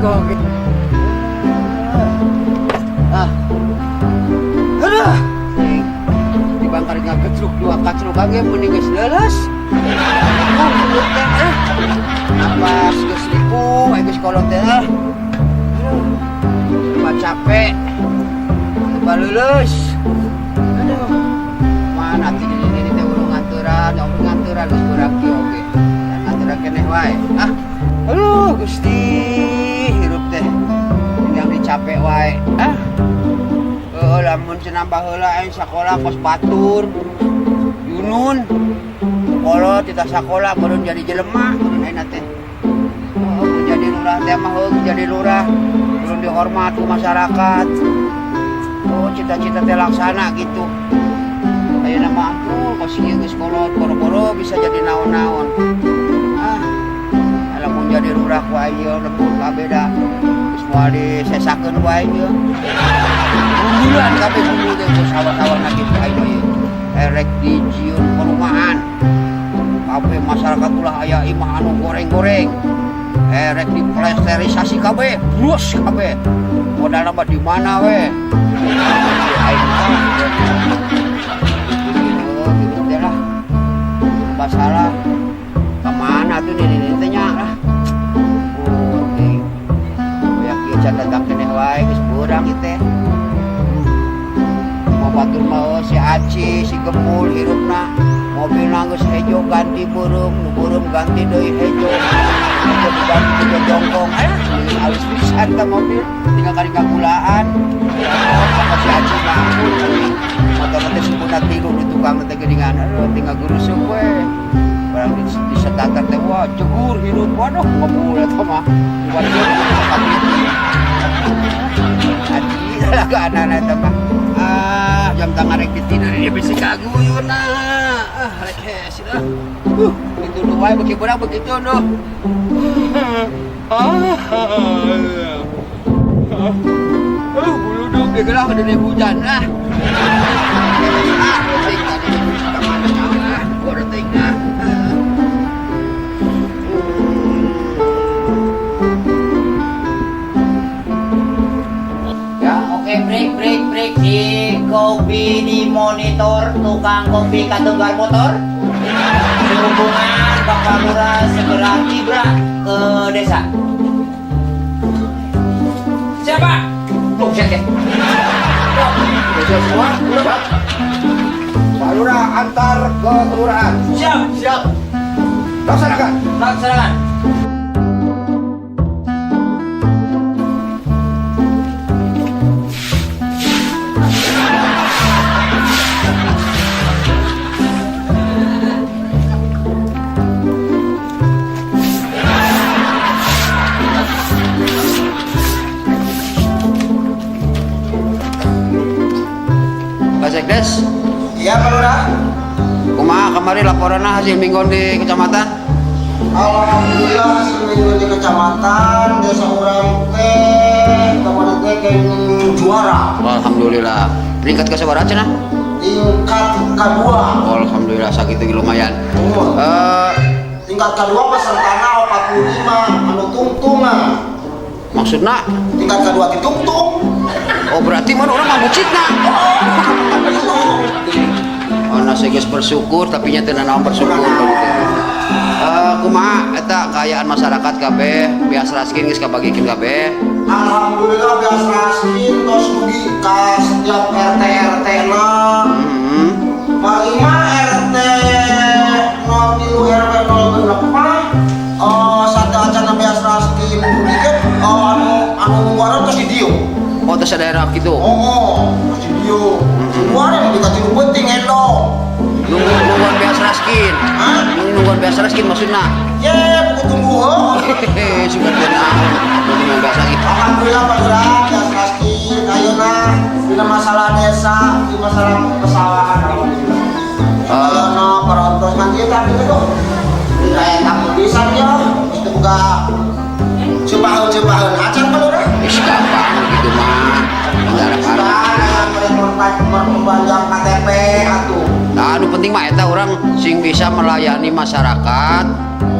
Oge. Ah. Aduh. Di bangkar ngagecruk dua kacruk ge mending geus leuleus. Oh, mulut teh ah. Napas geus ripuh, aya geus kolot teh ah. Aduh. Coba capek. Coba leuleus. Aduh. Mana ti di dieu teh urang ngaturan, ya ngaturan geus kurang kieu oge. Ngaturan keneh wae. Ah. Aduh, Gusti, hirup teh. Yang dicapek wae. Ah. Heuh, lamun cenah baheula aing sakola kos batur. Yunun. Kolot tidak sakola meureun jadi jelema meureun ayeuna teh. Oh, jadi lurah teh mah heuh jadi lurah. Meureun dihormat ku masyarakat. Oh, cita-cita teh laksana gitu. Ayeuna mah ampun kos ieu geus kolot boro-boro bisa jadi naon-naon. Ah, lamun jadi lurah ku aing ieu lembur kabeh da. Geus moal disesakeun ku aing ieu. Bulan kabeh dulu teh ku sawah-sawah kitu aing ieu. Erek dijieun perumahan. Kabeh masyarakat ulah aya imah anu goreng-goreng. Erek diplesterisasi kabeh, brus kabeh. Modalna mah di mana we? Aing mah gitu teh lah. Masalah kemana tuh nih ini teh nya lah. Oh, ting. Kayak kieu can datang keneh wae geus beurang ieu teh. Mau batur mah si Aci, si Gembul hirupna mobilna geus hejo ganti beureum, nu beureum ganti deui hejo. Hejo diganti ke jongkong. Ah, halus pisan tah mobil tinggal kali kagulaan. Oh, si Aci mah ampun motor teh sempurna tilu di tukang teh geuningan. Aduh, tinggal gurusuk we. Barang di setatar teh wah jegur hirup waduh ngebul eta mah. Waduh, Aci laga anak eta mah. Ah, jam tangan rek ditidur dia bisa kaguyun nah. Ah, rek hese lah. Gitu nu wae beuki beurang begitu nu. Ah. Ah, buluduk gegelah gede hujan ah. Ah, penting tadi ka mana ah, penting ah. Ya, oke, break, break, break. Di kopi di monitor, tukang kopi katunggal motor. Sehubungan Bapak Lurah segera tibra ke desa. Siapa? Tuh, siap ya. Siap semua? Siap. Pak Lurah antar ke kelurahan. Siap. Siap. Laksanakan. Laksanakan. Pak Sekdes, Iya, Pak Lurah. Kumaha kemarin laporanna hasil mingguan di kecamatan? Alhamdulillah hasil mingguan di kecamatan desa urang teh kemarin teh kayak juara. Alhamdulillah. Peringkat ke sabaraha cenah? Tingkat kedua. Alhamdulillah sakitu lumayan. Oh. Tingkat kedua pesertana 45 anu tungtungan. Maksudna? Tingkat kedua ditungtung. Oh, berarti mana orang ngabucitna. Oh, itu. Oh, nasi geus bersyukur tapi nya teu nanaon bersyukur. Kumaha eta kaayaan masyarakat kabeh beas raskin geus kabagikeun kabeh? Alhamdulillah beas raskin tos dugi ka setiap RT RT na. Paling mah RT 03 RW 06 mah sate acana beas raskin dugi ke anu anu nungguan tos di dieu. Oh, tos daerah kitu. Oh, tos di dieu. Nungguan di katilu penting endo. Nunggu nungguan beas raskin. Hah? Nungguan beas raskin maksudna? Ye, buku tunggu heuh. Hehehe, sugan teu naon. Nungguan beas raskin. Alhamdulillah Pak Lurah, beas raskin ayeuna dina masalah desa, di masalah pesawahan alhamdulillah. Ayeuna parantos ngan ieu tapi tuh. Kayak tamu pisan ya, geus teu boga cepaheun-cepaheun acan Pak Lurah. Ih, gampang gitu mah. Enggak ada apa-apa. Memperpanjang KTP atuh. Nah, anu penting mah eta orang sing bisa melayani masyarakat.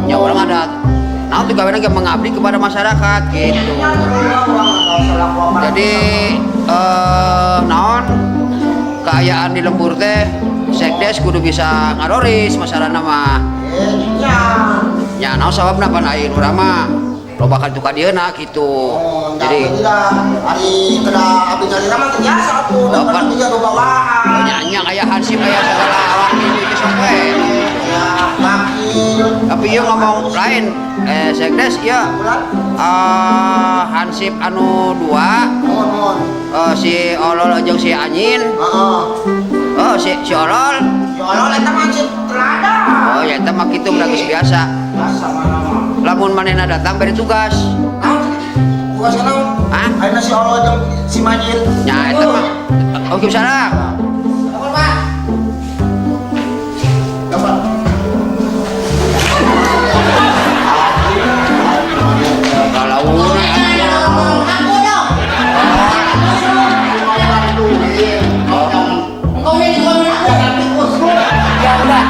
Ya orang ada Nah, tuh gawena ge mengabdi kepada masyarakat gitu. Jadi naon keayaan di lembur teh sekdes kudu bisa ngaroris masalahna mah. Ya. Nya naon sababna pan aya urang mah loba ka ka dieuna gitu. Oh, Jadi jadi ari kena abdi nyalira mah biasa atuh, da Oh, kan pan. dia nu bawaan. Nya nya aya hansip aya segala awak ini geus sok we. Ya, wakil. Tapi ieu ngomong lain sekdes ieu Bulan. Hansip anu dua Mohon, mohon. Si Olol jeung si Anyin. Heeh. Oh, si si Olol. Ya Allah, eta mah hansip teladan. Oh ya, eta mah kitu udah geus biasa. Biasa mana mah. Lamun manehna datang beri tugas. Naon? Tugas naon? Hah? Ayeuna si Allah jeung si Majid. Nya eta mah. Oke, salam. Apa, Pak? Dapat. Kalau Aku dong. Engkau ini tukang aku. Ya udah.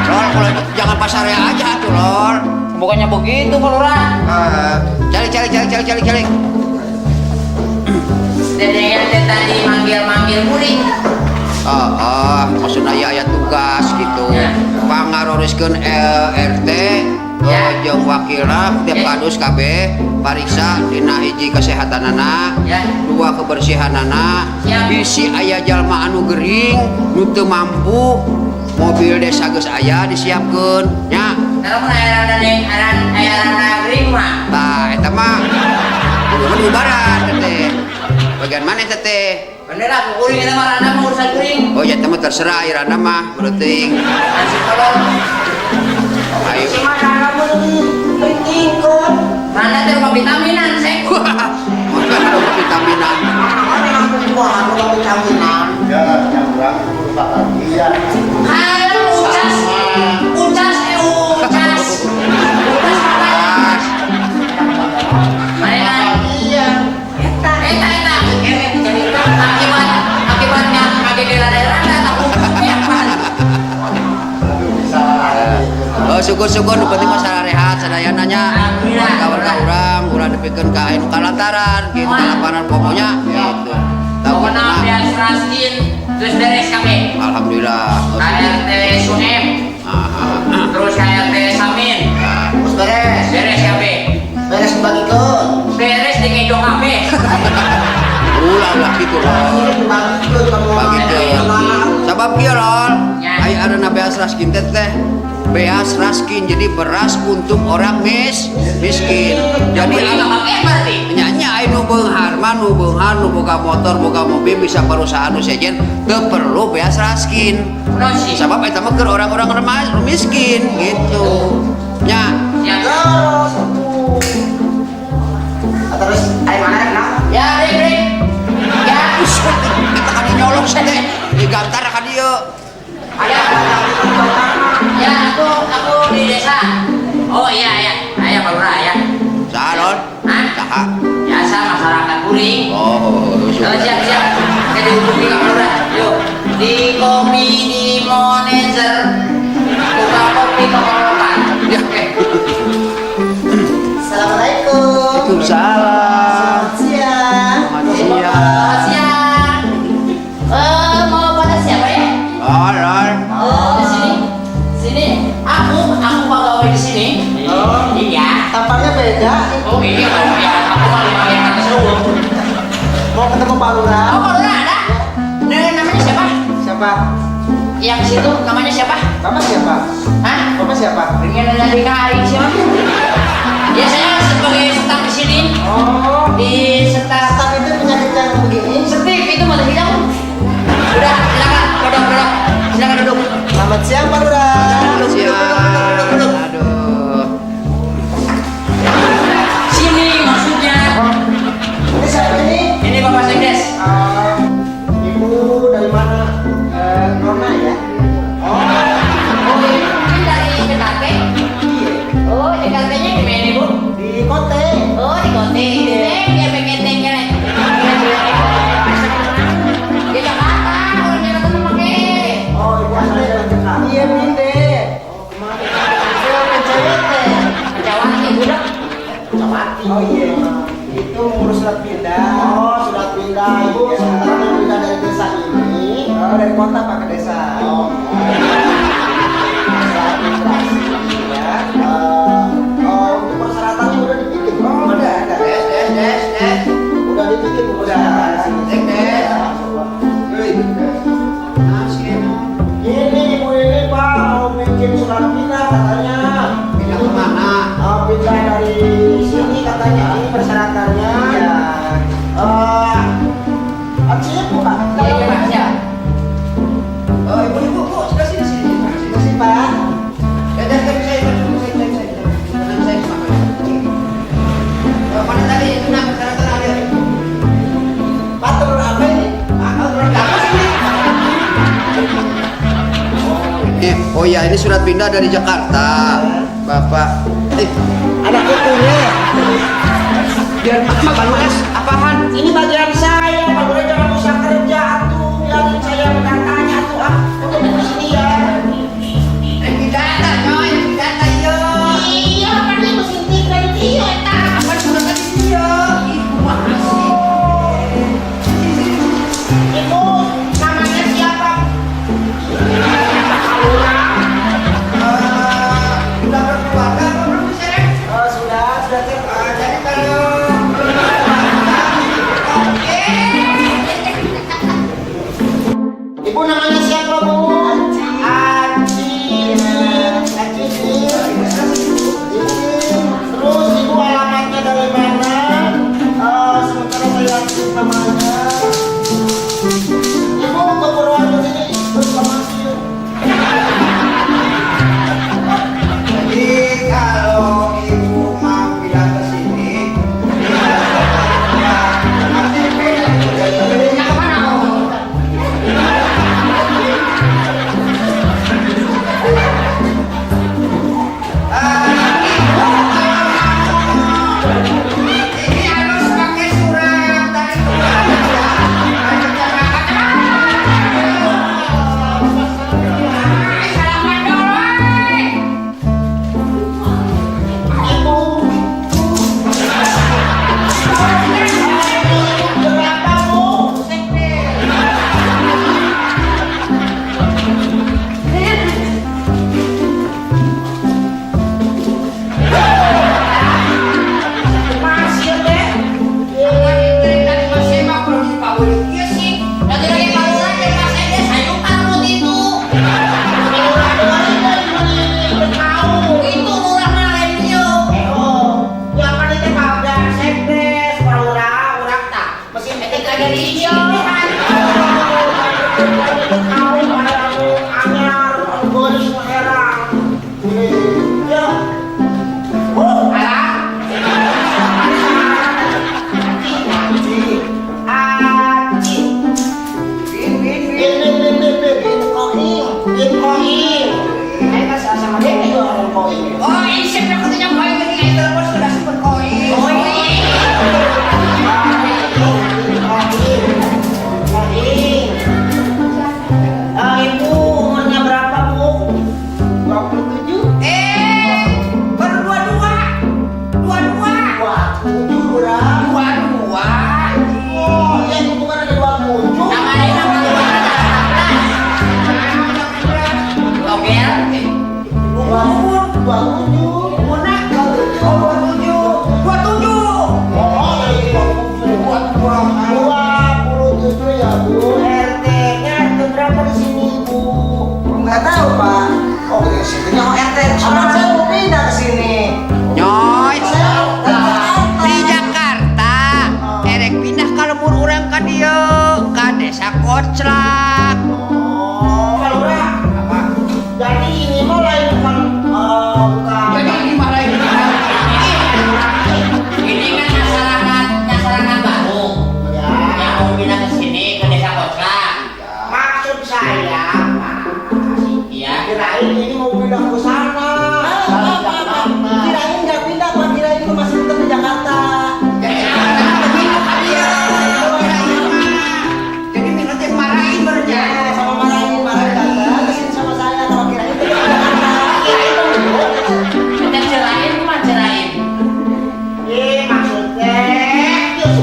Lol, kalau itu jangan pasarnya aja tuh, Lol. Bukannya begitu, Pak Lurah. Cari cari cari cari cari cari. Dedengan teh tadi manggil-manggil kuring. Oh, maksudnya aya aya tugas gitu. Ya. Pangaroriskeun RT Ya. jeung wakilna tiap Ya. kadus KB pariksa dina hiji kesehatanana, Ya. dua kebersihanana, Siap. bisi aya jalma anu gering nu teu mampu mobil desa geus aya disiapkeun nya. Nah, mun aya randa ning aya randa gering mah. Tah eta mah kudu diubaran teh. Bagian mana teh? Bener lah, ku kuring eta mah randa mah urusan kuring. Oh ya, mah terserah aya randa mah berarti. Hansip tolong. Ayo. Si Randa mun pentingkeun. Randa teh rumah vitaminan, sek. Wah, vitaminan. Mana ngampung buah anu vitaminan. Ya, yang kurang itu Pak ya. Hayo ucas. Ucas ucas. Ucas apa? Pas. Mana? Iya. Eta eta eta. Akibat akibatnya kagegela randa tak apa. Aduh, bisa lagi. Oh, syukur-syukur nu penting mah sarehat sadayana nya. Alhamdulillah. Warga-warga urang ulah nepikeun ka anu kalantaran gitu kalaparan pokoknya gitu. Tahu Pokoknya beas raskin terus beres kami. Alhamdulillah. Oh, KRT Sunem, terus KRT Samin, Terus beres. beres kabeh. Beres dibagikeun. Beres di ngejo kabeh. Ulah ulah gitu lol. Dibagikeun kamu. Bagikeun. Sabab kieu lol. Ya. Aya aranna beas raskin teh teh beas raskin jadi beras untuk orang miskin. Jadi Beli anu kabeh berarti. nya aya nu beunghar mah nu beunghar nu boga motor boga mobil bisa perusahaan nu sejen teu perlu beas raskin. Kunaon sih? Sabab eta mah keur orang-orang remah nu miskin gitu. Nya, Siap. Terus. Terus ayo mana kenal? Ya, break, break. Ya, buset, eta kan nyolong sih teh. Digantar ka dieu. ya. Ya, aku di desa. Oh iya iya, ayo Pak Lurah ya. Saha lol? Hah? Saha? Biasa masyarakat kuring. Oh, Oh, siap siap. Saya dihubungi Pak Lurah. Yuk. Di kopi di manager. Buka kopi kekolokan. Ya. Oke. Assalamualaikum. Waalaikumsalam. Selamat siang. Selamat siang. Selamat siang. Mau pada siapa ya? Lol, lol. Di sini. Sini. Aku pegawai di sini. Oh. Iya. Tampaknya beda. Oh iya, oh, iya. Aku paling paling atas umum. Mau ketemu Pak Lurah? Oh, Pak Lurah ada? Nah, namanya siapa? Siapa? Yang situ namanya siapa? Bapak siapa? Hah? Bapak siapa? Pengen nanya di KAI siapa? Ya saya sebagai staf di sini. Oh. Di staf. Staf itu penyakit yang begini. Steve itu mata hidung. Udah, silakan duduk, duduk. Silakan duduk. Selamat siang Pak Lurah. Selamat siang. Aduh. Sini maksudnya. Ini siapa ini? Ini Bapak Sekdes. Ibu dari mana? Nona ya? Oh, Oh, ini mungkin dari Jakarta. iya. Oh, Jakartanya di mana, Bu? Di Kote. Oh, di Kote. Dia pengen tinggal. Di Jakarta, orang Jakarta mah pakai. Oh, ibu asli dari Jakarta. Iya, Bupati. Oh iya, itu ngurus surat pindah. Oh, surat pindah. Ibu Iya. sementara mau pindah dari desa ini. Oh, dari kota Pak ke desa. Oh, masalah administrasi. Ya. Oh, untuk persyaratannya udah dibikin. Oh, udah ada. Des, des, des, des. Udah dibikin bu Udah. persyaratan. Cek, des. Hei. Nah, sih emang. Ini ibu ini Pak mau bikin surat pindah katanya. Pindah kemana? Oh, pindah dari sini katanya, ini persyaratannya. Iya. Acip bukan? Iya, iya, Pak, siap. Oh, ibu, ibu, bu, sudah sini, sini. Terima kasih Pak. Ya, dan saya, saya, saya, saya, saya, saya, saya, saya. Mana tadi itu nah persyaratan ada. Pak telur apa ini? Ah, oh, apa sih ini? Oh ya, ini surat pindah dari Jakarta, Bapak. Ada kukunya. Biar Pak Lurah apaan? Ini bagian saya, Pak Lurah jangan usah kerja tuh, biarin saya bertanya tuh ah, untuk di sini ya. Didata, coy, didata yo. Iya, kan ini mesin tik dari dia, eta. Apa surat tadi dia? Ih, kumaha sih? Ibu, namanya siapa? Pak Lurah. Udah berkeluarga apa belum sih, Rek? Oh, sudah cek. Jadi kalau belum berkeluarga, oke. Ibu namanya siapa, Bu? Aci. Aci. Terus ibu alamatnya dari mana? Sementara saya aktif namanya. Ibu ke Purworejo sini, terus ke Masjid. Jadi kalau ibu mau pindah ke sini, KTP pindah kemana? Ibu kalau mau ini harus pakai surat dari kelurahan ya. Dari kecamatan. Salaman dong, woy. Ibu. Berapa, Bu? Masih deh. Tadi masih mah belum dipaul. Iya sih. Lagi-lagi Pak Lurah dan Mas Ede sayup takut itu. Tahu. Itu lurah mah lain yo. Oh, ya apa nih teh Pak Sekdes, Pak Lurah, urang tak mesin Ketika dari iyo. Tahu ada anu anyar, anu geulis nu herang. Ya. Oh, Alah. Aci. Aci. Bin bin bin. Bin bin bin bin bin bin koing, bin koing. Ayo mas sama dia. Iya, anu koing. Oh, ini siapa yang katanya koin gini ayo telepon sudah super koin. Bin koing.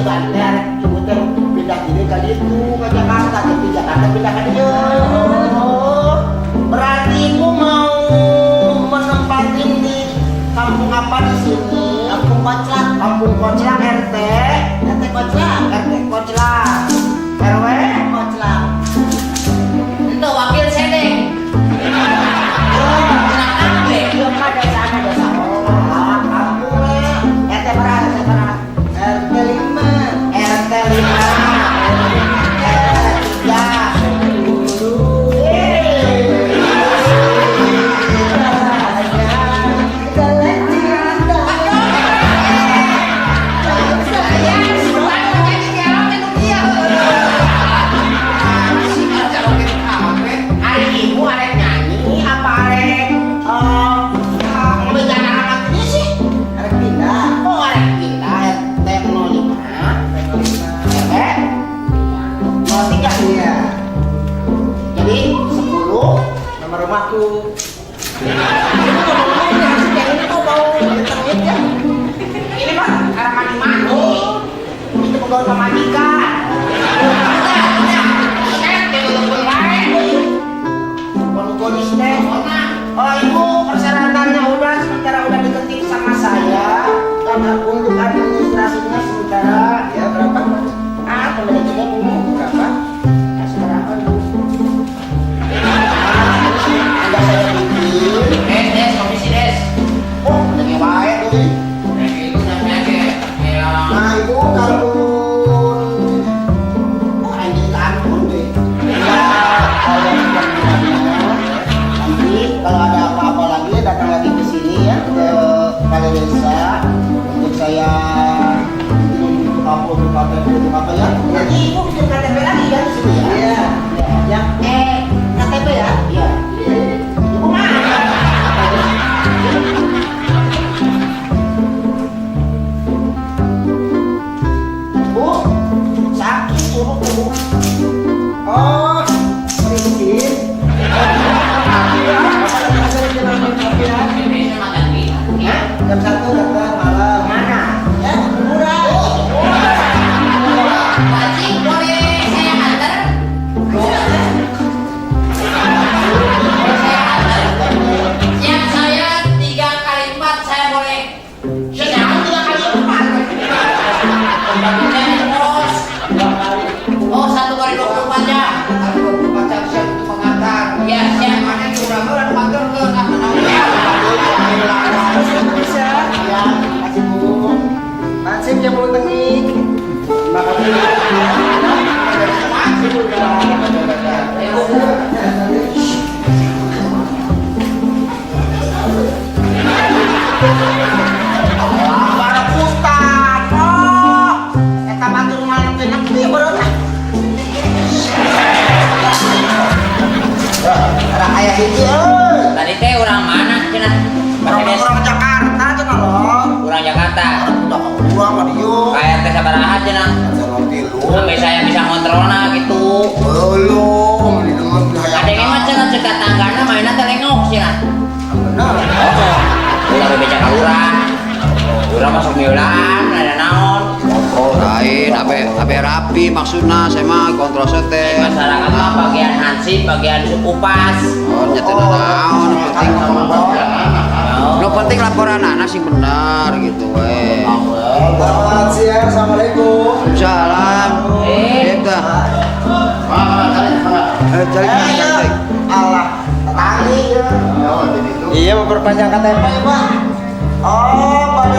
Sugan teh arek ibu teh pindah gini ka ditu ka Jakarta, di Jakarta pindah ka dieu. Oh, berarti ibu mau menempatin di kampung apa di sini? Kampung Koclak. Kampung Koclak RT, RT Koclak. RT Koclak. RW Koclak. Itu wakil sedeng. Cenah kabeh. Iya, Pak, desa ana desa. Oh, kampungnya RT berapa? RT berapa? RT 5. RT 5. RT 3. Jalan cinta. Saya suka nyanyi karaoke nu ieu. Si karaoke kabeh. Ari ibu arek nyanyi apa arek ngebejan anak ini sih? Arek pindah. Oh, arek pindah RT 05 RT 05. RT 03. Iya. Jadi 10 Nomor rumahku. Ini ngomong-ngomong ini harus yang ini kok bau tengit ya? Ini mah arah mandi-mandi. Itu pegawai pemajikan. Udah, udah. Set ditutup wae. Polis teh. Oh, ibu, persyaratannya udah sementara udah diketik sama saya. Dan untuk administrasinya sementara Ya berapa? Ah, temen juga, Bu. Berapa? Nah, seberapa, Bu? Ah, ini sih udah saya bikin. Des, des, komisi des. Oh, udah wae deui. Kayak gitu namanya kayak kayak Nah, ibu kartun. Oh, anjing kartun deh. Ya, kalau nanti kalau ada apa-apa lagi datang lagi ke sini ya, ke balai desa untuk saya untuk apa, untuk KTP, untuk apa ya. Nanti ibu bikin KTP lagi ya di sini ya. Iya. Yang KTP ya? Iya. Ibu mana? Bu, sakit urut, Bu. Oh, izin. Bapak datang aja jam berapa ya? Ini makan gitu. Hah? Jam 1 datang malam. Mana? Ya, murah. Wajib boleh saya antar? Boleh saya antar? Siap saya 3 kali 4 saya boleh. Sedang 3 kali 4. Saya pos. Oh, 1 kali 24 jam. Kali 24 jam siap untuk mengantar. Ya, siap. Mana yang urang heula nu nganterkeun ah naon. Bisa. Ya, kasih, Bu. Hansip yang mau tengik. Terima kasih. Eh, Bu. Para putan. Oh, eta batur malam teh nepi beureuh. Ada aya hiji euy. Tadi teh orang mana cenah? Pak Des. Orang Jakarta cenah loh. Orang Jakarta. Udah urang mah dieu. Kayak teh sabaraha cenah? Tilu. Sampai saya bisa ngontrolna gitu. Belum, di dengar hayang. Ada yang mah cenah cek tanggana mainna teh lengok cenah. Bener. Oh, ulah bebeja ka urang. Urang masuk miulan, ada naon. Lain abe abe rapi maksudna saya mah kontrol teh. Masyarakat mah bagian hansip, bagian upas. Oh, nya teh naon penting. Oh. Nu penting laporan anak sing benar gitu we. Selamat siang, assalamualaikum. Salam. Eh. Eta. Eh, cari cari cari. Alah, tetanggi ya. Iya, memperpanjang KTP, Pak. Oh, pada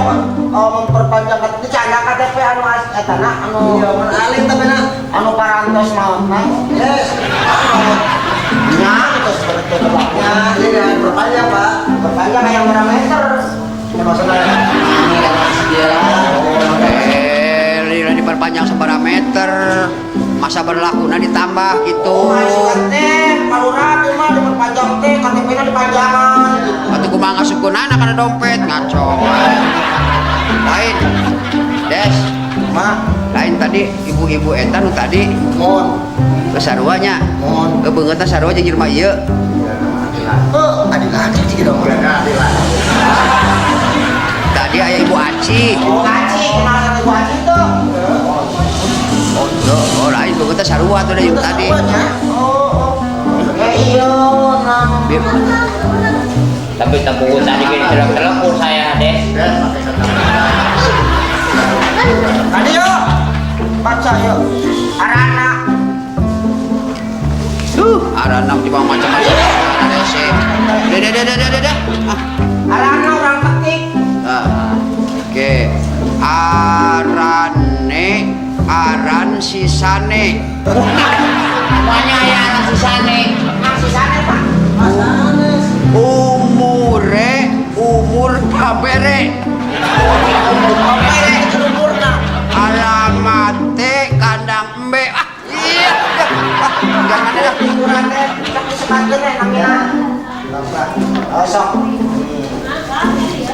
oh memperpanjang KTP canda KTP anu eta na anu Iya, mun alim tapi na. Anu parantos maot na. Yes. Nya terus berarti Ya, ini jangan perpanjang, Pak. Perpanjang kayak berapa meter? Ya maksudnya Eh, ini diperpanjang sabaraha meter. Masa berlakunya ditambah gitu. Oh, asukan teh, palura teh mah diperpanjang teh, KTP-na dipanjangan gitu. Atuh kumaha ngasupkeunana kana dompet ngaco. Lain. Des, Ma, lain tadi ibu-ibu eta nu tadi mohon, geus sarua nya. Mohon. Kebeungeutna sarua jeung jelema ieu. Oh, adil adil sih dong. Tadi aya Ibu Aci. Ibu Aci, kenal sama Ibu Aci tuh. Beungeutna sarua tuh da jeung tadi. Oh, oh. Eh, iya, nam. Tapi tepung tadi gini telepon saya deh. Tadi yuk. Baca yuk. Arana. Arana di bawah macam-macam. Arana sih. Deh deh deh deh deh deh. Ah. Arana orang ketik. Ah. Oke. Arane aran sisane. Semuanya ya aran sisane. Nang sisane, Pak. Umure umur pabere. Pabere itu umurna. Alamate kandang embe. Ah, iya. Ah, jangan ada dah. Ukurannya cek disebutkeun we namina. Oh, sok.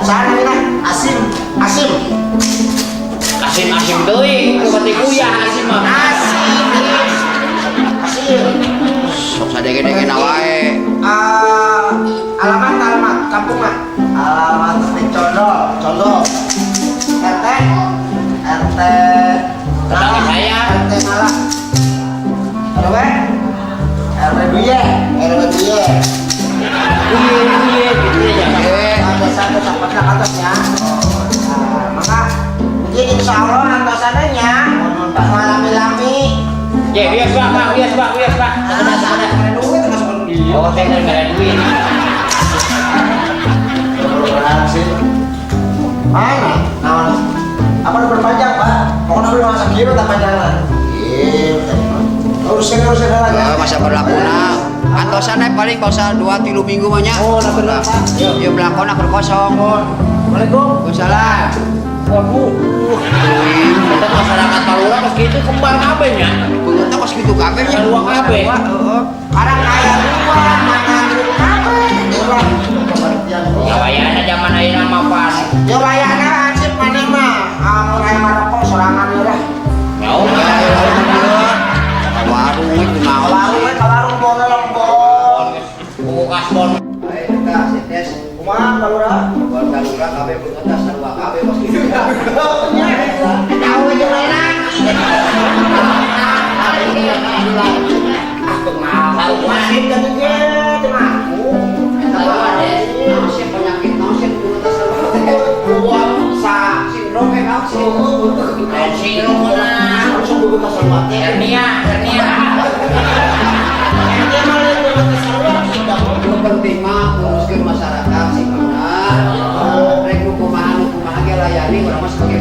Saha namina? Asim. Asim. Asim asim deui, ku pati kuyah asim mah. Asim. Asim. Sok sadege-dege na wae. Ah, alamat alamat kampung mah. Alamat di Condol, Condol. RT RT Tetangga saya. RT Malah. RW RW Duye, RW Duye. Kuye kuye gitu ya. Eh, Ada satu sampai ke atas ya. Nah, maka mungkin insya Allah antosannya nya lami-lami. Ya, bias Pak, Pak, bias Pak, bias Pak. Ada sana duit terus. Oh, saya nggak ada duit. Sih. Mana? Nah, apa udah berpanjang Pak? Pokoknya belum masa kira tak panjangan. Iya, urusin urusin lagi. Eh, masa berlakuna. Antosan paling pausa 2 3 minggu mah nya. Oh, nah bener, Pak. Ya belakon akur kosong. Assalamualaikum. Waalaikumsalam. Waduh. Teuing. Kita masyarakat Palura kos kitu kembang kabeh nya. Beungeutna kos kitu kabeh nya. Sarua kabeh. Heeh. Karang kaya dua, makan kabeh. Ya wayana zaman ayeuna mah pas. Ya wayana asip maneh mah. Amun aya maroko sorangan we lah. Ya udah. Warung we kunaon. Warung we ka warung bono lembon. Buku kasbon. Ayo kita tes. Kumaha Palura? Buat kalura kabeh beungeutna sarua kabeh kos kitu. Tahu aja enak. Sarua. Asin jadi ge cenah aku. Eta mah sih penyakit naon sih beungeutna sarua teh. Sa sindrom eh naon sih. Lain sindrom mah. Langsung beungeutna sarua teh. Hernia, hernia. Dia malah beungeutna sarua sudah. Nu penting mah nguruskeun masyarakat sing bener. Rek nu kumaha nu kumaha ge layani urang mah sebagai